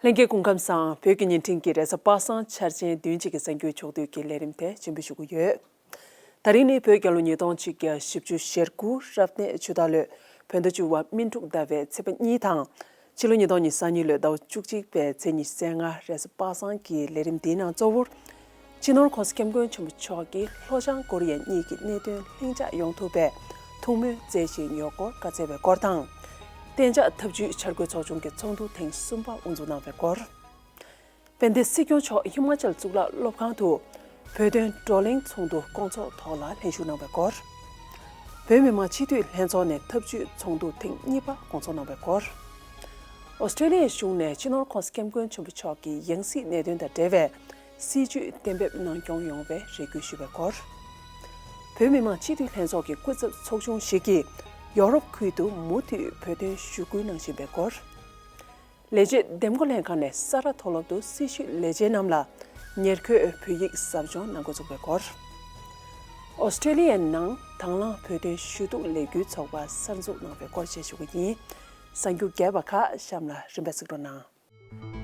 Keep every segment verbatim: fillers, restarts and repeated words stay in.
ལྷན་རྒྱས་སྐུ་ཁམས་བཟང་། བོད་ཀྱི་ཉིན་ཕྲན་གྱི་རེས་གཟའ་པ་སངས་འཆར་ཅན་བདུན་གཅིག་གི་གསར་འགྱུར་ཕྱོགས་བསྡུས་ཀྱི་ལས་རིམ་དེ་རྒྱུན་འབུལ་ཞུ་གི་ཡོད། ད་རིང་ནི་བོད་རྒྱལ་ལོ་ཉིས་སྟོང་གཅིག་བརྒྱ་བཞི་བཅུ་ཞེ་དགུ་རབ་གནས་ཆུ་སྟག་ལོའི་བོད་ཟླ་བཅུ་བ་སྨིན་དྲུག་ཟླ་བའི་ཚེས་པ་གཉིས་དང་། ཕྱི་ལོ་ཉིས་སྟོང་ཉི་ཤུ་རྩ་གཉིས་ལོའི་ཟླ་བ་བཅུ་གཅིག་པའི་ཚེས་ཉི་ཤུ་རྩ་ལྔ་རེས་གཟའ་པ་སངས་ཀྱི་ལས་རིམ་འདིའི་ནང་གཙོ་བོར། སྤྱི་ནོར་༸གོང་ས་༸སྐྱབས་མགོན་ཆེན་པོ་མཆོག་གིས་ལྷོ་བྱང་ཀོ་རི་ཡ་གཉིས་ཀྱི་གནད་དོན་ལྷིང་འཇགས་ཡོང་ཐུབ་པའི་ཐུགས་སྨོན་མཛད་བཞིན་ཡོད་སྐོར་བཀའ་སྩལ་བའི་སྐོར་དང་། གཏན་འཇགས་འཐབ་ཇུས་འཆར་འགོད་ཚོགས་ཆུང་གི་ཚོགས་འདུ་ཐེངས་གསུམ་པ་དབུ་འཛུགས་གནང་བའི་སྐོར། དཔལ་ལྡན་སྲིད་སྐྱོང་མཆོག་ཧི་མ་ཅལ་གཙུག་ལག་སློབ་ཁང་དུ་བོད་དོན་བགྲོ་གླེང་ཚོགས་འདུ་སྐོང་ཚོགས་ཐོག་ལ་ལྷན་ཞུགས་གནང་བའི་སྐོར། བོད་མི་མང་སྤྱི་འཐུས་ལྷན་ཚོགས་ནས་ཐབས་ཇུས་ཚོགས་འདུ་ཐེངས་གཉིས་པ་སྐོང་ཚོགས་གནང་བའི་སྐོར། ཨོ་སི་ཀྲེ་ལི་ཡའི་གཞུང་ནས་སྤྱི་ནོར་༸གོང་ས་༸སྐྱབས་མགོན་ཆེན་པོ་མཆོག་གི་ཡང་སྲིད་གནད་དོན་དང་འབྲེལ་བའི་སྲིད་བྱུས་གཏན་འབེབས་གནང་སྐྱོང་ཡོང་བའི་རེ་སྐུལ་ཞུས་པའི་སྐོར། བོད་མི་མང་སྤྱི་འཐུས་ལྷན་ཚོགས་ཀྱི་སྐུ་ཚབ་ཚོགས་ཆུང་ཞིག་གིས་ཡོ་རོབ་ཁུལ་དུ་མུ་མཐུད་བོད་དོན་ཞུ་སྐུལ་གནང་བཞིན་པའི་སྐོར། ལས་བྱེད་འདེམས་བསྐོ་ལྷན་ཁང་ནས་ས་རཱ་མཐོ་སློབ་ཏུ་སྲི་ཞུའི་ལས་བྱེད་རྣམས་ལ་ཉེར་མཁོའི་བོད་ཡིག་ཟབ་སྦྱོང་གནང་འགོ་ཚུགས་པའི་སྐོར། ཨོ་སི་ཀྲེ་ལི་ཡའི་ནང་དང་བླངས་བོད་དོན་ཞུ་གཏུག་ལས་འགུལ་ཚོགས་པ་གསར་འཛུགས་གནང་བའི་སྐོར་བཅས་ཞུ་རྒྱུ་ཡིན། གསར་འགྱུར་རྒྱས་པ་ཁག་གཤམ་ལ་རིམ་པས་གཟིགས་རོགས་གནང་།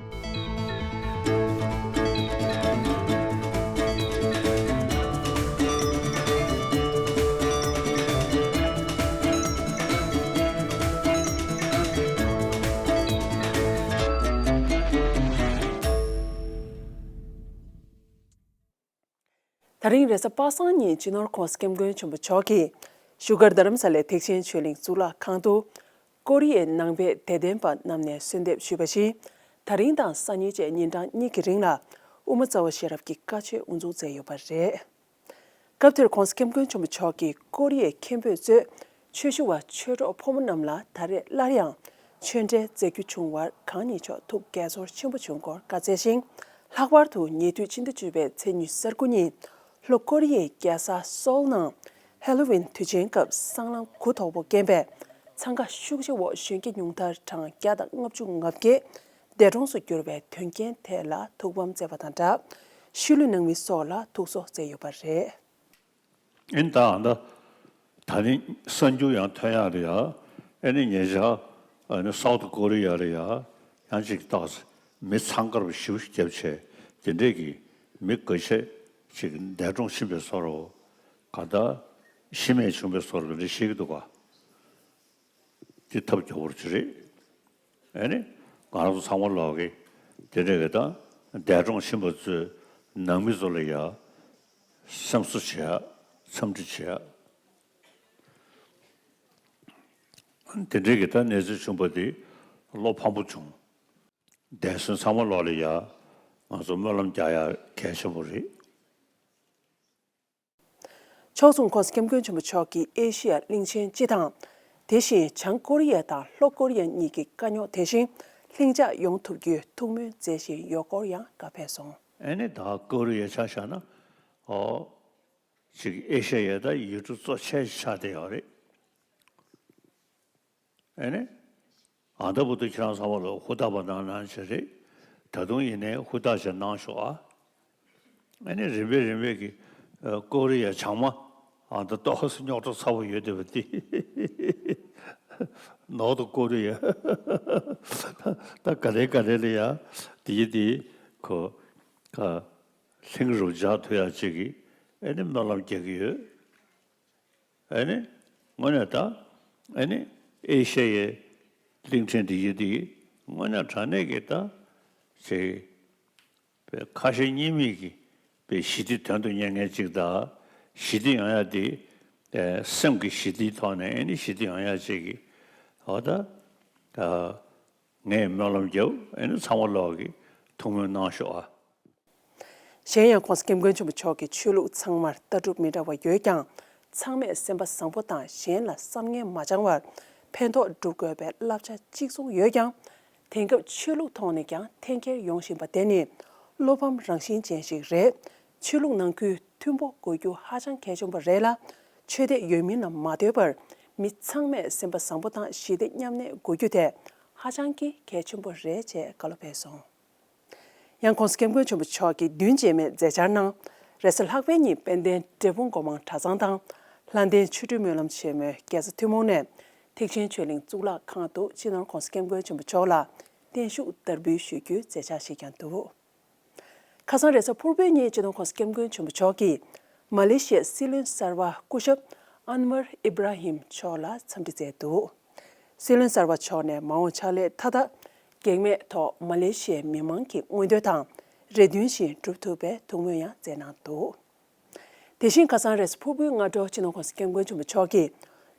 ད་རིང་རེས་གཟའ་པ་སངས་ཉིན་སྤྱི་ནོར་༸གོང་ས་༸སྐྱབས་མགོན་ཆེན་པོ་མཆོག་གིས་བཞུགས་སྒར་རྡ་རམ་ས་ལའི་ཐེག་ཆེན་ཆོས་གླིང་གཙུག་ལག་ཁང་དུ། ཀོ་རི་ཡའི་ནང་པའི་དད་ལྡན་པ་རྣམས་ནས་གསོལ་འདེབས་ཞུས་པ་བཞིན། ད་རིང་དང་སང་ཉིན་བཅས་ཉིན་གྲངས་གཉིས་ཀྱི་རིང་ལ་དབུ་མ་རྩ་བ་ཤེས་རབ་ཀྱི་བཀའ་ཆོས་དབུ་འཛུགས་མཛད་ཡོད་པ་རེད། སྐབས་དེར་༸གོང་ས་༸སྐྱབས་མགོན་ཆེན་པོ་མཆོག་གིས་ཀོ་རི་ཡའི་མཁན་པོས་གཙོས་ཆོས་ཞུ་བ་ཆོས་གྲོགས་ཕོ་མོ་རྣམས་ལ་ད་རེས་སླར་ཡང་ཆོས་འབྲེལ་མཛད་རྒྱུ་བྱུང་བར་གང་ཉིད་མཆོག་ཐུགས་དགྱེས་ཚོར་ཆེན་པོ་བྱུང་སྐོར་བཀའ་སྩལ་ཞིང་། ལྷག་པར་དུ་ཉེ་དུས་ཕྱི་ཟླ་བཅུ་པའི་ཚེས་ཉི་ཤུ་རྩ་དགུ་ཉིན་ལྷོ་ཀོ་རི་ཡའི་རྒྱལ་ས་སོལ་ནང་ཧེ་ལོ་ཝིན་དུས་ཆེན་སྐབས་སྲང་ལམ་གུ་དོག་པོ་རྐྱེན་པས་འཚང་ཁ་ཤུགས་ཆེ་འོག་གཞོན་སྐྱེས་ཉུང་མཐར་གྲངས་བརྒྱ་དང་ལྔ་བཅུ་ང་བརྒྱད་འདས་གྲོངས་སུ་གྱུར་བའི་དོན་རྐྱེན་ཐད་ལ་ཐུགས་ཕམ་མཛད་པ་དང་སྦྲགས། ཤུལ་ལུས་ནང་མི་སོགས་ལ་ཐུགས་གསོ་མཛད་ཡོད་པ་རེད། ཨེ་ནི་ད་ཨ་ད་ད་ནི་གསར་འགྱུར་ཡང་ཐོན་ཡག་རེད་ཡ། ཨེ་ནི་ཉེ་ཆར་ཨ་ནི་སའུ་ཐི་ཀོ་རི་ཡ་རེད་ཡ། ཡང་ཅིག་ཏག་མི་འཚང་ཁ་རུ་ཞིབ་བརྒྱབ་བྱས་དེ་འདྲས་ཀྱི་མི་འགའ་ཤས་ཅིག་འདས་གྲོངས་ཕྱིན་པའི་བཟོ་འདྲ། ག་ད་ཤི་རྨས་བྱུང་པའི་བཟོ་འདྲ་རེ་ཞིག་འདུག་ག་དེ་ཐབས་སྐྱོ་བོར་ཅི་རེད། ཨེ་ནི་ང་རང་ཚོ་ཚང་མ་ལོག་གི་དེ་འདྲས་ཀྱི་ད་འདས་གྲོངས་ཕྱིན་པ་ཚོའི་ནང་མི་ཚོ་ལ་ཡ་སེམས་གསོ་བྱེད་ཡ། འཚམས་འདྲི་བྱེད་ཡ། དེ་འདྲའི་གི་ད་གནས་ཚུལ་བྱུང་པ་དེ་བློ་ཕམ་པོ་བྱུང་། འདས་གསོན་ཚང་མ་ལོག་ལ་ཡ་ང་ཚོ་སྨོན་ལམ་རྒྱག་ཡ་གལ་ཆེན་པོ་རེད། ཕྱོགས་མཚུངས་༸གོང་ས་༸སྐྱབས་མགོན་ཆེན་པོ་མཆོག་གིས་ཨེ་ཤེ་ཡ་གླིང་ཆེན་སྤྱི་དང་། དེ་བཞིན་བྱང་ཀོ་རི་ཡ་དང་ལྷོ་ཀོ་རི་ཡ་གཉིས་ཀྱི་དཀའ་རྙོག་དེ་བཞིན་ལྷིང་འཇགས་ཡོང་ཐུབ་རྒྱུའི་ཐུགས་སྨོན་མཛད་བཞིན་ཡོད་སྐོར་ཡང་བཀའ་ཕེབས་སོང་། ཨེ་ནི་ད་ཀོ་རི་ཡ་ཆ་བཞག་ན་ཨོ་ཅིག་ཨེ་ཤེ་ཡ་ད་ཡུལ་གྲུ་གཙོ་ཆེ་ཆགས་བསྡད་ཡོད་རེད། ཨེ་ནི། ཨ་ད་བུ་དུ་ཁྱེད་རང་ཚང་མ་ལ་ཧུར་ཐག་པ་གནང་གནང་བྱས་རེད། ད་དུང་ཡིན་ནའི་ཧུར་ཐག་བྱས་གནང་ཤོག་ཨ། ཨེ་ནི་རིམ་པས་རིམ་པས་ཀྱི་ཨ་ཀོ་རི་ཡ་བྱང་མ་ཨ་ད་ཏོག་ཙམ་རྙོག་དྲ་ཚ་པོ་ཡོད་བསྡད་པ་འདི། ནོར་ཐུ་ཀོ་རི་ཡ། ད་ག་རེ་ག་རེ་ལ་ཡ་དེ་ཡི་དེ་ཁོ་ཁ་ལྷིང་རུ་འཇགས་ཐུབ་ཡ་ཅིག་གི་ཨེ་ནི་སྨོན་ལམ་རྒྱག་གི་ཡོད། ཨེ་ནི། དངོས་གནས་ད། ཨེ་ནི། ཨེ་ཤ་ཡའི་གླིང་ཕྲན་འདི་ཡི་འདི། དངོས་གནས་དྲང་གནས་ཀྱི་ད། ཅིག་པའི་ཁ་ཞེ་གཉིས་མེད་ཀྱི་པའི་ཞི་བདེ་དོན་དུ་གཉེར་མཁན་ཅིག་ད། ཞི་བདེ་ཡོང་ཡ་འདི། ཨེ་སེམས་ཀྱི་ཞི་བདེའི་ཐོག་ནས་ཨེ་ནི་ཞི་བདེ་ཡོང་ཡ་ཅིག་གི། འོ་ད། ཨ། ངས་སྨོན་ལམ་རྒྱབ། ཨེ་ནི་ཚང་མ་ལོག་གི་ཐུགས་སྨོན་གནང་ཤོག་ཨ། གཞན་ཡང་༸གོང་ས་༸སྐྱབས་མགོན་ཆེན་པོ་མཆོག་གིས་ཆོས་ལུགས་ཚང་མར་ལྟ་གྲུབ་མི་འདྲ་བ་ཡོད་ཀྱང་། ཚང་མས་སེམས་པ་བཟང་པོ་དང་གཞན་ལ་བསམ་ངན་མ་བཅང་བར་ཕན་ཐོགས་སྒྲུབ་དགོས་པའི་བསླབ་བྱ་གཅིག་མཚུངས་ཡོད་ཀྱང་། དེང་སྐབས་ཆོས་ལུགས་ཐོག་ནས་ཀྱང་འཐེན་འཁྱེར་ཡོང་བཞིན་པ་དེ་ནི་བློ་ཕམ་རང་བཞིན་ཅན་ཞིག་རེད། ཆོས་ལུགས་ནང་ཁུལ་མཐུན་པོ་དགོས་རྒྱུ་ཧ་ཅང་གལ་ཆེན་པོ་རེད་ལ། ཆོས་དད་ཡོད་མིན་ལ་མ་ལྟོས་པར་མི་ཚང་མས་སེམས་པ་བཟང་པོ་དང་ཞི་བདེ་མཉམ་གནས་དགོས་རྒྱུ་དེ་ཧ་ཅང་གི་གལ་ཆེན་པོ་རེད་ཅེས་བཀའ་སློབ་ཕེབས་སོང་། ཡང་༸གོང་ས་༸སྐྱབས་མགོན་ཆེན་པོ་མཆོག་གིས་བདུན་རྗེས་མའི་མཛད་འཆར་ནང་། རེས་གཟའ་ལྷག་པའི་ཉིན་དཔལ་ལྡན་འབྲས་སྤུངས་སྒོ་མང་གྲྭ་ཚང་དང་། ལྷ་ལྡན་ཆོ་འཕྲུལ་སྨོན་ལམ་ཆེན་མོའི་རྒྱལ་ས་ཐུན་མོང་ནས་ཐེག་ཆེན་ཆོས་གླིང་གཙུག་ལག་ཁང་དུ་སྤྱི་ནོར་༸གོང་ས་༸སྐྱབས་མགོན་ཆེན་པོ་མཆོག་ལ་ བརྟན་བཞུགས་དར་འབུལ་ཞུ་རྒྱུའི་མཛད་འཆར་ཞིག་ཀྱང་འདུག་ཁ་སང་རེས་གཟའ་ཕུར་བུའི་ཉིན་སྤྱི་ནོར་༸གོང་ས་༸སྐྱབས་མགོན་ཆེན་པོ་མཆོག་གིས་མ་ལེ་ཤི་ཡའི་སྲིད་བློན་གསར་པ་སྐུ་ཞབས་ཨན་ཝར་ཨི་བྷ་ར་ཧིམ་མཆོག་ལ་འཚམས་འདྲི་མཛད་འདུག་སྲིད་བློན་གསར་པ་མཆོག་ནས་མ་འོངས་ཕྱག་ལས་མཐའ་དག་གེགས་མེད་ཐོག་མ་ལེ་ཤི་ཡའི་མི་མང་གི་མངོན་འདོད་དང་རེ་འདུན་བཞིན་འགྲུབ་ཐུབ་པའི་ཐུགས་སྨོན་ཡང་མཛད་གནང་འདུག་དེ་བཞིན་ཁ་སང་རེས་གཟའ་ཕུར་བུའི་སྔ་དྲོ་སྤྱི་ནོར་༸གོང་ས་༸སྐྱབས་མགོན་ཆེན་པོ་མཆོག་གིས་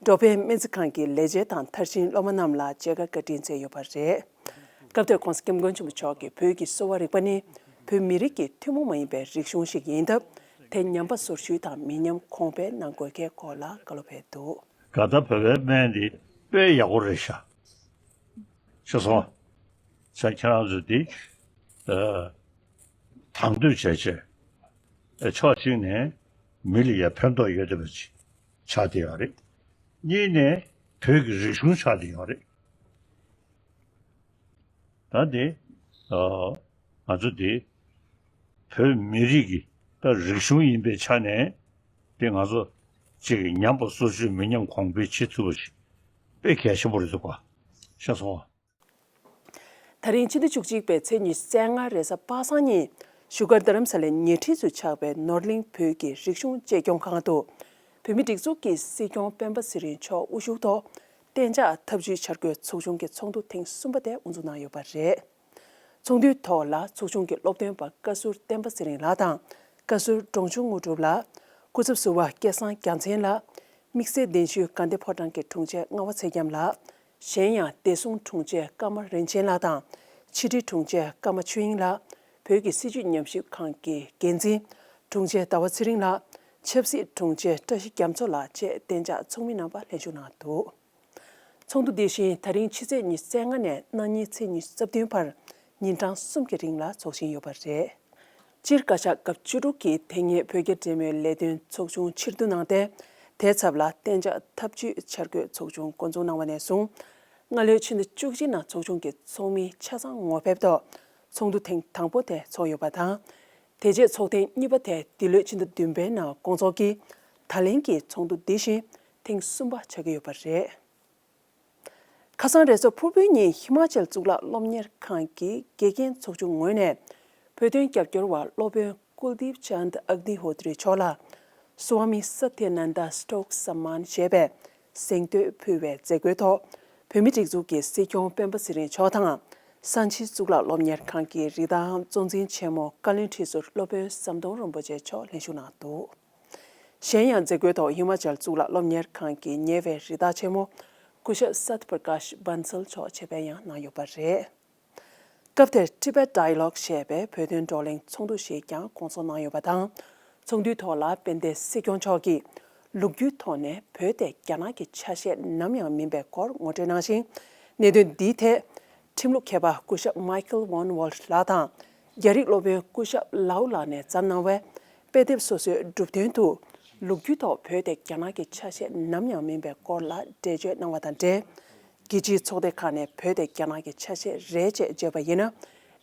འགྲོ་ཕན་སྨན་རྩིས་ཁང་གི་ལས་བྱེད་དང་མཐར་ཕྱིན་སློབ་མ་རྣམས་ལ་མཇལ་ཁ་བཀའ་དྲིན་སྩལ་ཡོད་པ་རེད། སྐབས་དེར་༸གོང་ས་༸སྐྱབས་མགོན་ཆེན་པོ་མཆོག་གིས་བོད་ཀྱི་གསོ་བ་རིག་པ་ནི་བོད་མི་རིགས་ཀྱི་ཐུན་མོང་མ་ཡིན་པའི་རིག་གཞུང་ཞིག་ཡིན་སྟབས། དེ་ཉམས་པ་སོར་ཆུད་དང་མི་ཉམས་གོང་འཕེལ་གནང་དགོས་གལ་སྐོར་ལ་བཀའ་སློབ་ཕེབས་འདུག་ད་ལྟ་བོད་པའི་སྨན་འདི་དཔེ་ཡག་པོ་རེད་ཤག་ཤེས་སོང་། ས་ཁྱེད་རང་ཚོས་འདི་ཨ་དང་དོད་བྱས་བྱས་ཨ་ཕྱོགས་གཅིག་ནས་མི་ལ་ཡ་ཕན་ཐོགས་ཡོད་བསྡད་པ་ཅིག་ཆགས་བསྡད་ཡོད་རེད། གཉིས་ནས་བོད་ཀྱི་རིག་གཞུང་ཆགས་བསྡད་ཡོད་རེད། ད་འདི་ཨ་ང་ཚོ་འདི་བོད་མི་རིགས་ཀྱི་ད་རིག་གཞུང་ཡིན་པའི་ཆ་ནས་འདི་ང་ཚོ་གཅིག་གི་ཉམས་པ་སོར་ཆུད་མི་ཉམས་གོང་འཕེལ་བྱེད་ཐུབ་པ་ཞིག་དཔེ་གལ་ཆེན་པོ་རེད་འདུག་ག་ཤེས་སོང་ཨ། ད་རིང་ཕྱི་ཟླ་བཅུ་གཅིག་པའི་ཚེས་ཉི་ཤུ་རྩ་ལྔ་རེས་གཟའ་པ་སངས་ཉིན་བཞུགས་སྒར་རྡ་རམ་ས་ལའི་ཉེ་འཁྲིས་སུ་ཆགས་པའི་ནོར་གླིང་བོད་ཀྱི་རིག་གཞུང་གཅེས་སྐྱོང་ཁང་དུ་བོད་མིའི་སྒྲིག་འཛུགས་ཀྱི་སྲིད་སྐྱོང་སྤེན་པ་ཚེ་རིང་མཆོག་དབུ་བཞུགས་ཐོག་གཏན་འཇགས་ཐབས་ཇུས་འཆར་འགོད་ཚོགས་ཆུང་གི་ཚོགས་འདུ་ཐེངས་གསུམ་པ་དེ་དབུ་འཛུགས་གནང་ཡོད་པ་རེད། ཚོགས་འདུའི་ཐོག་ལ་ཚོགས་ཆུང་གི་སློབ་སྟོན་པ་བཀའ་ཟུར་བསྟན་པ་ཚེ་རིང་ལགས་དང་། བཀའ་ཟུར་འབྲོང་ཆུང་དངོས་གྲུབ་ལགས། སྐུ་ཚབ་ཟུར་པ་སྐལ་བཟང་རྒྱལ་མཚན་ལགས། དམིགས་བསལ་གདན་ཞུས་དགའ་ལྡན་ཕོ་བྲང་གི་དྲུང་ཆེ་རྔ་བ་ཚེ་རྒྱམ་ལགས། གཞན་ཡང་བདེ་སྲུང་དྲུང་ཆེ་ཀརྨ་རིན་ཆེན་ལགས་དང་། ཕྱི་དྲིལ་དྲུང་ཆེ་ཀརྨ་ཆོས་དབྱིངས་ལགས། བོད་ཀྱི་སྲིད་བྱུས་ཉམས་ཞིབ་ཁང་གི་འགན་འཛིན་དྲུང་ཆེ་ཟླ་བ་ཚེ་རིང་ལགས། ཆབ་སྲིད་དྲུང་ཆེ་བཀྲ་ཤིས་རྒྱ་མཚོ་ལགས་བཅས་གཏན་འཇགས་ཚོགས་མི་རྣམ་པ་ལྷན་ཞུགས་གནང་འདུག་ཚོགས་འདུ་འདི་བཞིན་ད་རིང་ཕྱི་ཚེས་ཉི་ཤུ་རྩ་ལྔ་ནས་གནངས་ཉིན་ཚེས་ཉི་ཤུ་རྩ་བདུན་བར་ཉིན་གྲངས་གསུམ་གྱི་རིང་ལ་འཚོགས་བཞིན་ཡོད་པ་རེད། སྤྱིར་བཀའ་ཤག་སྐབས་བཅུ་དྲུག་གིས་དེ་སྔའི་བོད་རྒྱ་འབྲེལ་མོལ་ལས་དོན་ཚོགས་ཆུང་ཕྱིར་བསྡུ་གནང་སྟེ། དེའི་ཚབ་ལ་གཏན་འཇགས་ཐབས་ཇུས་འཆར་འགོད་ཚོགས་ཆུང་འགོ་འཛུགས་གནང་བ་ནས་བཟུང་། སྔ་ལོའི་ཕྱི་ཟླ་བཅུ་གཅིག་ནང་ཚོགས་ཆུང་གི་ཚོགས་མི་ཆ་ཚང་ངོ་ཕེབས་ཐོག་ཚོགས་འདུ་ཐེངས་དང་པོ་དེ་ཚོགས་ཡོད་པ་དང་། དེ་རྗེས་ཚོགས་ཐེངས་གཉིས་པ་དེ་འདི་ལོའི་ཕྱི་ཟླ་བདུན་པའི་ནང་སྐོང་ཚོགས་ཀྱིས་ད་ལན་གྱི་ཚོགས་འདུ་འདི་བཞིན་ཐེངས་གསུམ་པ་ཆགས་ཀྱི་ཡོད་པ་རེད། ཁ་སང་རེས་གཟའ་ཕུར་བུའི་ཉིན་ཧི་མ་ཅལ་གཙུག་ལག་སློབ་གཉེར་ཁང་གི་དགེ་རྒན་ཚོགས་ཆུང་ངོས་ནས་བོད་དོན་རྒྱབ་སྐྱོར་བ་སློབ་དཔོན་ཀུལ་དིབ་ཅཱན་ཨག་ནི་ཧོ་ཏྲི་མཆོག་ལ་སུ་ཝཱ་མི་སཏྱ་ནན་ད་སི་ཊོག་སམ་མཱན་ཞེས་པའི་གཟེངས་བསྟོད་ཕུལ་བའི་མཛད་སྒོའི་ཐོག་བོད་མིའི་སྒྲིག་འཛུགས་ཀྱི་སྲིད་སྐྱོང་སྤེན་པ་ཚེ་རིང་མཆོག་དང་། ས་ཆའི་གཙུག་ལག་སློབ་གཉེར་ཁང་གི་རིགས་བདག་གཙོ་འཛིན་ཆེན་མོ་བཀའ་བློན་ཁྲི་ཟུར་སློབ་དཔོན་ཟམ་གདོང་རིན་པོ་ཆེ་མཆོག་ལྷན་ཞུགས་གནང་འདུག་གཞན་ཡང་མཛད་སྒོའི་ཐོག་ཧི་མ་ཅལ་གཙུག་ལག་སློབ་གཉེར་ཁང་གི་ཉེ་བའི་རིགས་བདག་ཆེན་མོ་སྐུ་ཞབས་སཏ་པྲ་ཀཱཤ་བྷན་སལ་མཆོག་ཆེད་ཕེབས་ཡང་གནང་ཡོད་པ་རེད། སྐབས་དེར་Tibet Dialogue ཞེས་པའི་བོད་དོན་བགྲོ་གླེང་ཚོགས་འདུ་ཞིག་ཀྱང་སྐོང་ཚོགས་གནང་ཡོད་པ་དང་། ཚོགས་འདུའི་ཐོག་ལ་དཔལ་ལྡན་སྲིད་སྐྱོང་མཆོག་གིས་ལོ་རྒྱུས་ཐོག་ནས་བོད་དེ་རྒྱ་ནག་གི་ཆ་ཤས་ནམ་ཡང་མིན་པའི་སྐོར་ངོ་སྤྲོད་གནང་ཞིང་། གནད་དོན་འདིའི་ཐད། ཁྲིམས་ལུགས་མཁས་པ་སྐུ་ཞབས་མའི་ཁལ་ཝོན་ཝོལ་ལགས་དང་། རྒྱ་རིགས་སློབ་དཔོན་སྐུ་ཞབས་ལའུ་ལགས་ནས་བརྩམས་གནང་བའི་དཔེ་དེབ་སོ་སོའི་གྲུབ་དོན་དུ། ལོ་རྒྱུས་ཐོག་བོད་དེ་རྒྱ་ནག་གི་ཆ་ཤས་ནམ་ཡང་མིན་པའི་སྐོར་ལ་འགྲེལ་བརྗོད་གནང་བ་དང་འབྲེལ། རྒྱལ་སྤྱིའི་ཚོགས་སྡེ་ཁག་ནས་བོད་དེ་རྒྱ་ནག་གི་ཆ་ཤས་རེད་ཅེས་བརྗོད་པ་ཡིན་ན།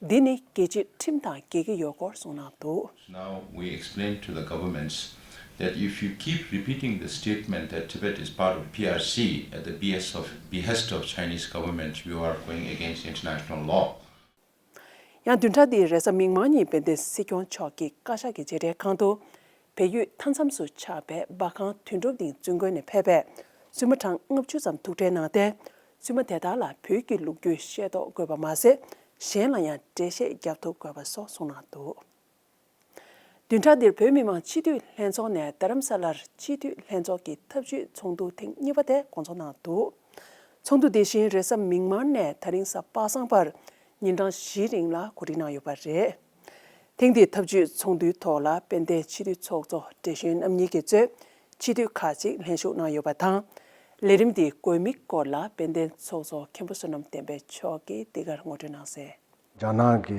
འདི་ནི་རྒྱལ་སྤྱིའི་ཁྲིམས་དང་འགལ་གྱི་ཡོད་སྐོར་གསུངས་གནང་འདུག Now we explain to the governments that if you keep repeating the statement that Tibet is part of P R C at the behest of, behest of Chinese government, you are going against international law. ཡང་བདུན་ཕྲག་འདིའི་རེས་གཟའ་མིག་དམར་ཉིན་དཔལ་ལྡན་སྲིད་སྐྱོང་མཆོག་གིས་བཀའ་ཤག་གི་མཇལ་འཕྲད་ཁང་དུ། བལ་ཡུལ་མཐའ་མཚམས་སུ་ཆགས་པའི་འབར་ཁང་དོན་གྲུབ་སྡིངས་བཙུན་དགོན་ནས་ཕེབས་པའི་བཙུན་མ་གྲངས་ལྔ་བཅུ་ཙམ་ཐུག་འཕྲད་གནང་སྟེ། བཙུན་མ་དེ་དག་ལ་བོད་ཀྱི་ལོ་རྒྱུས་ཤེས་རྟོགས་དགོས་པ་མ་ཟད། གཞན་ལ་ཡང་འགྲེལ་བཤད་རྒྱག་ཐུབ་དགོས་པ་སོགས་གསུངས་གནང་འདུག་བདུན་ཕྲག་འདིར་བོད་མི་མང་སྤྱི་འཐུས་ལྷན་ཚོགས་ནས་རྡ་རམ་ས་ལར་སྤྱི་འཐུས་ལྷན་ཚོགས་ཀྱི་ཐབས་ཇུས་ཚོགས་འདུ་ཐེངས་གཉིས་པ་དེ་སྐོང་ཚོགས་གནང་འདུག་ཚོགས་འདུ་འདི་བཞིན་རེས་གཟའ་མིག་དམར་ནས་ད་རིང་གཟའ་པ་སངས་བར་ཉིན་གྲངས་བཞིའི་རིང་ལ་གོ་སྒྲིག་གནང་ཡོད་པ་རེད། ཐེངས་འདིའི་ཐབས་ཇུས་ཚོགས་འདུའི་ཐོག་ལ་དཔལ་ལྡན་སྤྱི་འཐུས་ཚོགས་གཙོ་བགྲེས་གཞོན་རྣམ་གཉིས་ཀྱིས་གཙོས་སྤྱི་འཐུས་ཁག་ཅིག་ལྷན་ཞུགས་གནང་ཡོད་པ་དང་། ལས་རིམ་འདིའི་དགོས་དམིགས་སྐོར་ལ་དཔལ་ལྡན་ཚོགས་གཙོ་མཁན་པོ་བསོད་ནམས་བསྟན་འཕེལ་མཆོག་གིས་འདི་གར་ངོ་སྤྲོད་གནང་གསལ། རྒྱ་ནག་གི་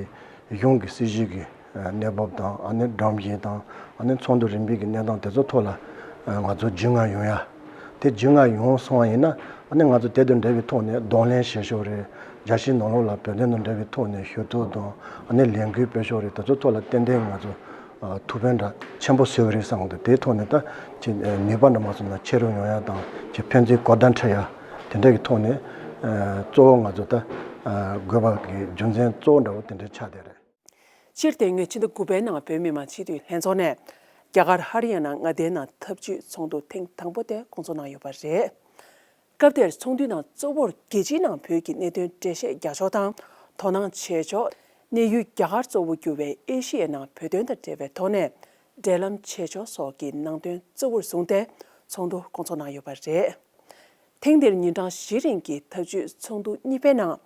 གཞུང་གི་སྲིད་བྱུས་ཀྱི་གནས་བབ་དང་། ཨ་ནི་སྒྲོམ་གཞི་དང་། ཨ་ནི་ཚོགས་འདུ་རིམ་པའི་གི་གནས་སྟངས་དེ་ཚོ་ཐོག་ལ་ང་ཚོ་རྒྱུས་མངའ་ཡོང་ཡ། དེ་རྒྱུས་མངའ་ཡོང་སོང་བ་ཡིན་ན། ཨ་ནི་ང་ཚོ་དེ་དང་འབྲེལ་བའི་ཐོག་ནས་གདོང་ལེན་བྱེད་ཕྱོགས་རེད། རྒྱལ་སྤྱིའི་ནང་ལོགས་ལ་བོད་དོན་དང་འབྲེལ་བའི་ཐོག་ནས་ཞུ་གཏུག་དང་། ཨ་ནི་ལས་འགུལ་སྤེལ་ཕྱོགས་རེད། དེ་ཚོ་ཐོག་ལ་ཏན་ཏན་ང་ཚོ་ཐུགས་ཕན་འདྲ་ཆེན་པོ་གསོས་ཀྱི་རེད་བསམ་གི་འདུག་དེའི་ཐོག་ནས་ད་ཅིག་ནུས་པ་འདྲ་མ་སོང་ན་ཆེ་རུ་ཡོང་ཡ་དང་། ཅིག་ཕན་ཚུན་གོ་བརྡ་འཕྲོད་ཡ་དེ་འདྲ་གི་ཐོག་ནས། གཙོ་བོ་ང་ཚོ་ད་ དགོས་པ་གི་རྒྱུ་མཚན་གཙོ་བོ་འདྲ་བོ་དེ་འདྲ་ཆགས་བསྡད་རེད། སྤྱིར་དེ་སྔོན་ཕྱི་ཟླ་དགུ་པའི་ནང་བོད་མི་མང་སྤྱི་འཐུས་ལྷན་ཚོགས་ནས་རྒྱ་གར་ཧ་རི་ཡ་ན་མངའ་སྡེའི་ནང་འཐབ་ཇུས་ཚོགས་འདུ་ཐེངས་དང་པོ་དེ་སྐོང་ཚོགས་གནང་ཡོད་པ་རེད། སྐབས་དེར་ཚོགས་འདུའི་ནང་གཙོ་བོར་རྒྱལ་སྤྱིའི་ནང་བོད་ཀྱི་གནད་དོན་འགྲེལ་བཤད་རྒྱག་ཕྱོགས་དང་དོ་སྣང་བྱེད་ཕྱོགས། གནས་ཡུལ་རྒྱ་གར་གཙོ་བོ་གྱུར་བའི་ཨེ་ཤི་ཡའི་ནང་བོད་དོན་དང་འབྲེལ་བའི་ཐོག་ནས་འབྲེལ་ལམ་བྱེད་ཕྱོགས་སོགས་ཀྱི་ནང་དོན་གཙོ་བོར་བཟུང་སྟེ་ཚོགས་འདུ་སྐོང་ཚོགས་གནང་ཡོད་པ་རེད། ཐེངས་འདིར་ཉིན་གྲངས་བཞི་རིང་གི་འཐབ་ཇུས་ཚོགས་འདུ་གཉིས་པའི་ནང་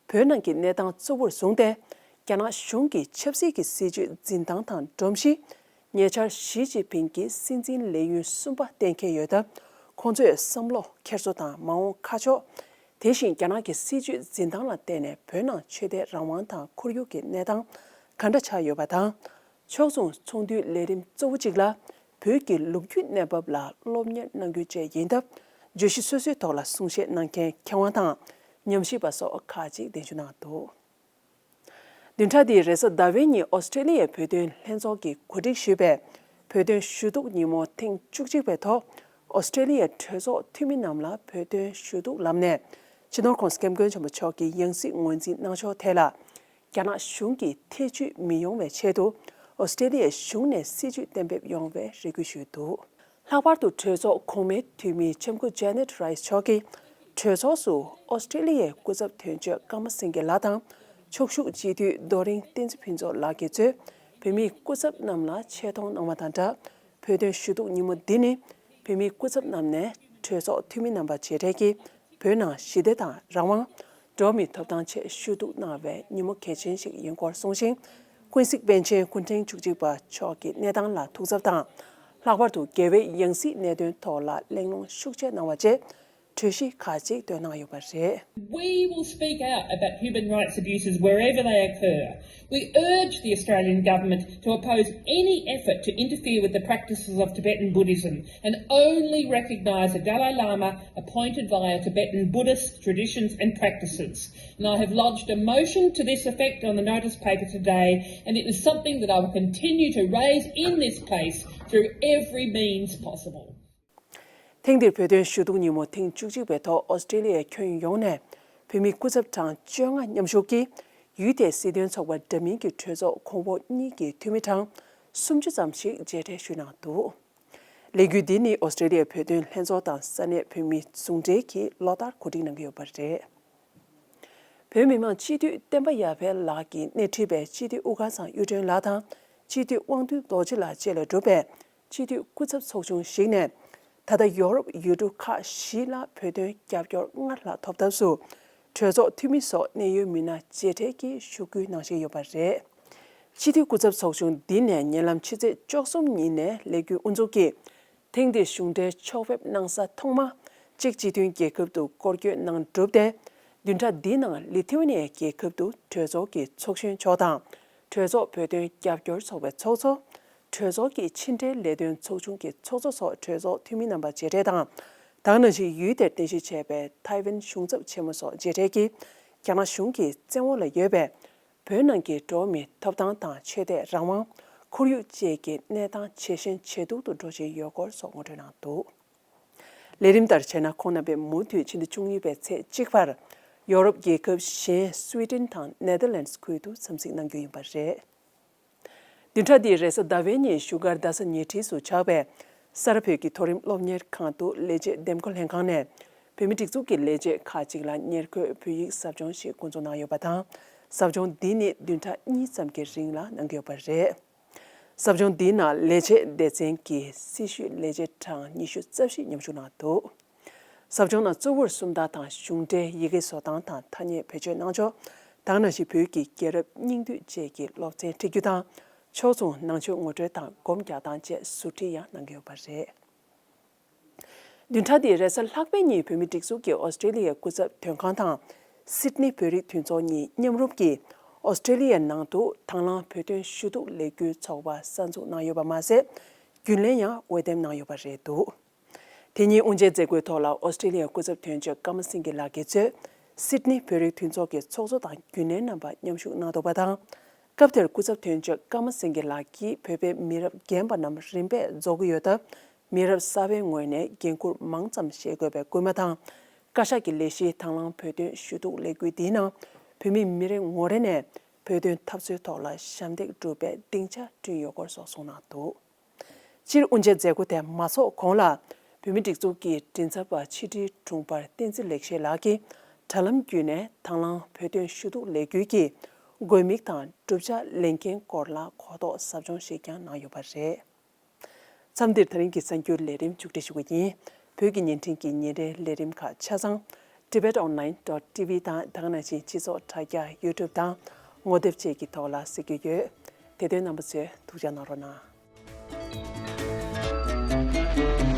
བོད་ནང་གི་གནས་སྟངས་གཙོ་བོར་བཟུང་སྟེ། རྒྱ་ནག་གཞུང་གི་ཆབ་སྲིད་ཀྱི་སྲིད་བྱུས་འཛིན་སྟངས་དང་སྒྲོམ་གཞི། ཉེ་ཆར་ཞི་ཅིན་ཕིང་གིས་སྲིད་འཛིན་ལས་ཡུན་གསུམ་པ་གཏན་འཁེལ་ཡོད་སྟབས། ཁོང་ཚོས་བསམ་བློ་འཁྱེར་སོ་དང་མ་འོངས་ཁ་ཕྱོགས། དེ་བཞིན་རྒྱ་ནག་གི་སྲིད་བྱུས་འཛིན་སྟངས་ལ་བརྟེན་ནས་བོད་ནང་ཆོས་དད་རང་དབང་དང་ཁོར་ཡུག་གི་གནས་སྟངས་ག་འདྲ་ཆགས་ཡོད་པ་དང་། ཕྱོགས་མཚུངས་ཚོགས་འདུའི་ལས་རིམ་གཙོ་བོ་གཅིག་ལ་བོད་ཀྱི་ལོ་རྒྱུས་གནས་བབ་ལ་སློབ་གཉེར་གནང་རྒྱུ་བཅས་ཡིན་སྟབས། བརྗོད་གཞི་སོ་སོའི་ཐོག་ལ་གསུང་བཤད་གནང་མཁན་མཁས་དབང་དང་ཉམས་ཞིབ་པ་སོགས་ཁག་ཅིག་གདན་ཞུ་གནང་འདུག་བདུན་ཕྲག་འདིའི་རེས་གཟའ་ཟླ་བའི་ཉིན་ཨོ་སི་ཀྲེ་ལི་ཡའི་བོད་དོན་ལྷན་ཚོགས་ཀྱིས་གོ་སྒྲིག་ཞུས་པའི་བོད་དོན་ཞུ་གཏུག་ཉིན་མོ་ཐེངས་བཅུ་གཅིག་པའི་ཐོག་ཨོ་སི་ཀྲེ་ལི་ཡའི་གྲོས་ཚོགས་འཐུས་མི་རྣམས་ལ་བོད་དོན་ཞུ་གཏུག་ལམ་ནས་སྤྱི་ནོར་༸གོང་ས་༸སྐྱབས་མགོན་ཆེན་པོ་མཆོག་གི་ཡང་སྲིད་ངོས་འཛིན་གནང་ཕྱོགས་ཐད་ལ། རྒྱ་ནག་གཞུང་གིས་ཐེ་བྱུས་མི་ཡོང་བའི་ཆེད་དུ་ཨོ་སི་ཀྲེ་ལི་ཡའི་གཞུང་ནས་སྲིད་བྱུས་གཏན་འབེབས་ཡོང་བའི་རེ་སྐུལ་ཞུས་འདུག་ལྷག་པར་དུ་གྲོས་ཚོགས་གོང་མའི་འཐུས་མི་ལྕམ་སྐུ་ཇེ་ནེད་རའི་སི་མཆོག་གིས་གྲོས་ཚོགས་སུ་ཨོ་སི་ཀྲེ་ལི་ཡའི་སྐུ་ཚབ་དོན་གཅོད་ཀརྨ་སེང་གེ་ལགས་དང་། ཕྱོགས་བཞུགས་སྤྱི་འཐུས་རྡོ་རིང་བསྟན་འཛིན་ཕུན་ཚོགས་ལགས་ཀྱིས་གཙོས་བོད་མིའི་སྐུ་ཚབ་རྣམས་ལ་ཆེ་མཐོང་གནང་བ་དང་སྦྲགས། བོད་དོན་ཞུ་གཏུག་ཉིན་མོ་འདི་ནི་བོད་མིའི་སྐུ་ཚབ་རྣམས་ནས་གྲོས་ཚོགས་འཐུས་མི་རྣམ་པ་མཇལ་འཕྲད་ཀྱིས་བོད་ནང་ཞི་བདེ་དང་རང་དབང་། འགྲོ་བ་མིའི་ཐོབ་ཐང་ཆེད་ཞུ་གཏུག་གནང་བའི་ཉིན་མོ་གལ་ཆེན་ཞིག་ཡིན་སྐོར་གསུངས་ཤིང་། ཀུན་གཟིགས་པཎ་ཆེན་སྐུ་ཕྲེང་བཅུ་གཅིག་པ་མཆོག་གི་གནས་སྟངས་ལ་ཐུགས་འཚབ་དང་། ལྷག་པར་དུ་རྒྱལ་བའི་ཡང་སྲིད་གནད་དོན་ཐོག་ལ་གླེང་སློང་ཤུགས་ཆེ་གནང་བ་བཅས་གྲོས་གཞི་ཁག་ཅིག་བཏོན་གནང་ཡོད་པ་རེད། We will speak out about human rights abuses wherever they occur. We urge the Australian government to oppose any effort to interfere with the practices of Tibetan Buddhism and only recognise the Dalai Lama appointed via Tibetan Buddhist traditions and practices. And I have lodged a motion to this effect on the notice paper today, and it is something that I will continue to raise in this place through every means possible. ཐེངས་འདིར་བོད་དོན་ཞུ་གཏུག་ཉིན་མོ་ཐེངས་བཅུ་གཅིག་པའི་ཐོག་ཨོ་སི་ཀྲེ་ལི་ཡའི་ཁྱོན་ཡོངས་ནས་བོད་མི་སྐུ་ཚབ་གྲངས་བཅོ་ལྔ་མཉམ་ཞུགས་ཀྱིས་ཡུལ་དེའི་སྲིད་དོན་ཚོགས་པ་འདྲ་མིན་གྱི་གྲོས་ཚོགས་གོང་འོག་གཉིས་ཀྱི་འཐུས་མི་གྲངས་སུམ་ཅུ་ཙམ་ཞིག་མཇལ་འཕྲད་ཞུས་གནང་འདུག་ལས་འགུལ་འདི་ནི་ཨོ་སི་ཀྲེ་ལི་ཡའི་བོད་དོན་ལྷན་ཚོགས་དང་ས་གནས་བོད་མི་ཟུང་འབྲེལ་གྱིས་ལོ་ལྟར་གོ་སྒྲིག་གནང་གི་ཡོད་པ་རེད། བོད་མི་མང་སྤྱི་འཐུས་བསྟན་པ་ཡར་འཕེལ་ལགས་ཀྱིས་སྣེ་ཁྲིད་པའི་སྤྱི་འཐུས་དབུ་དཀར་ཚང་གཡུ་སྒྲོན་ལགས་དང་སྤྱི་འཐུས་དབང་འདུས་རྡོ་རྗེ་ལགས་བཅས་ལས་གྲུབ་པའི་སྤྱི་འཐུས་སྐུ་ཚབ་ཚོགས་ཆུང་ཞིག་ནས། ད་ལྟ་ཡོ་རོབ་ཡུལ་གྲུ་ཁག་བཞི་ལ་བོད་དོན་རྒྱབ་སྐྱོར་སྔར་ལྷག་ཐོབ་ཐབས་སུ། གྲོས་ཚོགས་འཐུས་མི་སོགས་གནད་ཡོད་མི་སྣ་མཇལ་འཕྲད་ཀྱིས་ཞུ་སྐུལ་གནང་བཞིན་ཡོད་པ་རེད། སྤྱི་འཐུས་སྐུ་ཚབ་ཚོགས་ཆུང་འདི་ནས་ཉེ་ལམ་ཕྱི་ཚེས་བཅུ་གསུམ་ཉིན་ནས་ལས་འགུལ་དབུ་འཛུགས་ཀྱིས། ཐེངས་འདིར་གཞུང་འབྲེལ་ཕྱོགས་ཕེབས་གནང་ས་ཐོག་མ་ཅེཀ་སྤྱི་མཐུན་རྒྱལ་ཁབ་ཏུ་སྐོར་སྐྱོད་གནང་གྲུབ་སྟེ། བདུན་ཕྲག་འདིའི་ནང་ལི་ཐི་ཝེ་ནི་ཡའི་རྒྱལ་ཁབ་ཏུ་གྲོས་ཚོགས་ཀྱི་ཚོགས་གཞོན་མཆོག་དང་། གྲོས་ཚོགས་བོད་དོན་རྒྱབ་སྐྱོར་ཚོགས་པའི་ཚོགས་གཙོ། གྲོས་ཚོགས་ཀྱི་ཕྱི་འབྲེལ་ལས་དོན་ཚོགས་ཆུང་གི་ཚོགས་གཙོ་སོགས་གྲོས་ཚོགས་འཐུས་མི་རྣམ་པ་མཇལ་འཕྲད་དང་། ད་ག་ནང་བཞིན་ཡུལ་དེར་རྟེན་གཞི་བྱས་པའི་ཐའེ་ཝན་གཞུང་ཚབ་ཆེན་མོ་སོགས་མཇལ་འཕྲད་ཀྱིས། རྒྱ་ནག་གཞུང་གིས་བཙན་འོག་ལ་ཡོད་པའི། བོད་ནང་གི་འགྲོ་བ་མིའི་ཐོབ་ཐང་དང་ཆོས་དད་རང་དབང་། ཁོར་ཡུག་བཅས་ཀྱི་གནས་སྟངས་ཇེ་ཞན་ཇེ་སྡུག་ཏུ་འགྲོ་བཞིན་ཡོད་སྐོར་སོགས་ངོ་སྤྲོད་གནང་འདུག་ལས་རིམ་ལྟར་བྱས་ན་ཁོང་རྣམ་པས་མུ་མཐུད་ཕྱི་ཟླ་བཅུ་གཉིས་པའི་ཚེས་གཅིག་བར་ཡོ་རོབ་རྒྱལ་ཁབ་གཞན་སུའེ་ཏེན་དང་ནེ་དར་ལེནྜ་ཁུལ་དུ་འཚམས་གཟིགས་གནང་རྒྱུ་ཡིན་པ་རེད། བདུན་ཕྲག་འདིའི་རེས་གཟའ་ཟླ་བའི་ཉིན་བཞུགས་སྒར་རྡ་ས་ཉེ་འཁྲིས་སུ་ཆགས་པའི་གསར་བོད་ཀྱི་མཐོ་རིམ་སློབ་གཉེར་ཁང་དུ་ལས་བྱེད་འདེམས་བསྐོ་ལྷན་ཁང་ནས་བོད་མི་སྒྲིག་འཛུགས་ཀྱི་ལས་བྱེད་ཁག་ཅིག་ལ་ཉེར་མཁོའི་བོད་ཡིག་ཟབ་སྦྱོང་ཞིག་འགོ་འཛུགས་གནང་ཡོད་པ་དང་། ཟབ་སྦྱོང་འདི་ནི་བདུན་ཕྲག་གཉིས་ཙམ་གྱི་རིང་ལ་གནང་གི་ཡོད་པ་རེད། ཟབ་སྦྱོང་འདིའི་ནང་ལས་བྱེད་སྡེ་ཚན་གྱི་སྲི་ཞུའི་ལས་བྱེད་གྲངས་ཉི་ཤུ་རྩ་བཞི་མཉམ་ཞུགས་གནང་འདུག་ཟབ་སྦྱོང་ནང་གཙོ་བོར་སུམ་རྟགས་དང་གཞུང་འབྲེལ་ཡི་གེ་བཟོ་སྟངས་དང་ཐ་སྙད་བེད་སྤྱོད་གནང་ཕྱོགས། ད་ག་ནང་བཞིན་བོད་ཀྱི་རྒྱལ་རབས་སྙིང་བསྡུས་བཅས་ཀྱི་སློབ་ཚན་ཁྲིད་རྒྱུ་དང་། ཕྱོགས་མཚུངས་ནང་ཆོས་ངོ་སྤྲོད་དང་སྒོམ་རྒྱག་སྟངས་བཅས་ཟུར་ཁྲིད་ཡང་གནང་གི་ཡོད་པ་རེད། བདུན་ཕྲག་འདིའི་རེས་གཟའ་ལྷག་པའི་ཉིན་བོད་མི་སྒྲིག་འཛུགས་ཀྱི་ཨོ་སི་ཀྲེ་ལི་ཡའི་སྐུ་ཚབ་དོན་ཁང་དང་། སིད་ནི་བོད་རིགས་མཐུན་ཚོགས་གཉིས་མཉམ་རུབ་ཀྱིས་ཨོ་སི་ཀྲེ་ལི་ཡའི་ནང་དུ་དང་བླངས་བོད་དོན་ཞུ་གཏུག་ལས་འགུལ་ཚོགས་པ་གསར་འཛུགས་གནང་ཡོད་པ་མ་ཟད། རྒྱུན་ལས་ཡང་འོས་འདེམས་གནང་ཡོད་པ་རེད་འདུག་དེ་ཉིན་དབུ་འབྱེད་མཛད་སྒོའི་ཐོག་ལ་ཨོ་སི་ཀྲེ་ལི་ཡའི་སྐུ་ཚབ་དོན་གཅོད་ཀརྨ་སེང་གེ་ལགས་ཀྱིས་གཙོས་སིད་ནི་བོད་རིགས་མཐུན་ཚོགས་ཀྱི་ཚོགས་གཙོ་དང་རྒྱུན་ལས་རྣམ་པ་མཉམ་ཞུགས་གནང་འདུག་པ་དང་། སྐབས་དེར་སྐུ་ཚབ་དོན་གཅོད་ཀརྨ་སེང་གེ་ལགས་ཀྱིས་བོད་པའི་མི་རབས་རྒན་པ་རྣམས་རིམ་པས་རྫོགས་ཀྱི་ཡོད་སྟབས། མི་རབས་གསར་པའི་ངོས་ནས་འགན་འཁུར་མང་ཙམ་བཞེས་དགོས་པའི་སྐུལ་མ་དང་། བཀའ་ཤག་གི་ལས་གཞིའི་དང་བླངས་བོད་དོན་ཞུ་གཏུག་ལས་འགུལ་འདིའི་ནང་ བོད་མིའི་མི་རེ་ངོ་རེ་ནས་བོད་དོན་འཐབ་རྩོད་ཐོག་ལ་ཞབས་འདེགས་སྒྲུབ་པའི་སྡིངས་ཆ་བསྐྲུན་ཡོད་སྐོར་སོགས་གསུངས་གནང་འདུག་སྤྱིར་དབུ་འབྱེད་མཛད་སྒོ་དེ་མ་འཚོགས་གོང་ལ། བོད་མིའི་སྒྲིག་འཛུགས་ཀྱི་མགྲིན་ཚབ་པ་ཕྱི་དྲིལ་དྲུང་འཕར་བསྟན་འཛིན་ལེགས་བཤད་ལགས་ཀྱིས་དྲ་ལམ་བརྒྱུད་ནས་དང་བླངས་བོད་དོན་ཞུ་གཏུག་ལས་འགུལ་གྱི་དགོས་དམིགས་དང་བསྒྲུབ་བྱ་ལས་འགན་སྐོར་ལ་གོ་རྟོགས་ཟབ་སྦྱོང་ཞིག་ཀྱང་གནང་ཡོད་པ་རེད། མཚམས་འདིར་ད་རིང་གི་གསར་འགྱུར་ལས་རིམ་མཇུག་སྒྲིལ་ཞུ་གི་ཡིན། བོད་ཀྱི་བརྙན་འཕྲིན་གྱི་ཉིན་རེའི་ལས་རིམ་ཁག་ཆ་ཚང་Tibet Online dot T V དང་ད་ག་ནང་བཞིན་སྤྱི་ཚོགས་དྲ་རྒྱ་YouTube དང་ངོ་དེབ་བཅས་ཀྱི་ཐོག་ལ་གཟིགས་རྒྱུ་ཡོད། དེ་དོན་རྣམ་པ་ཚོས་ཐུགས་ཅག་གནང་རོགས་གནང་།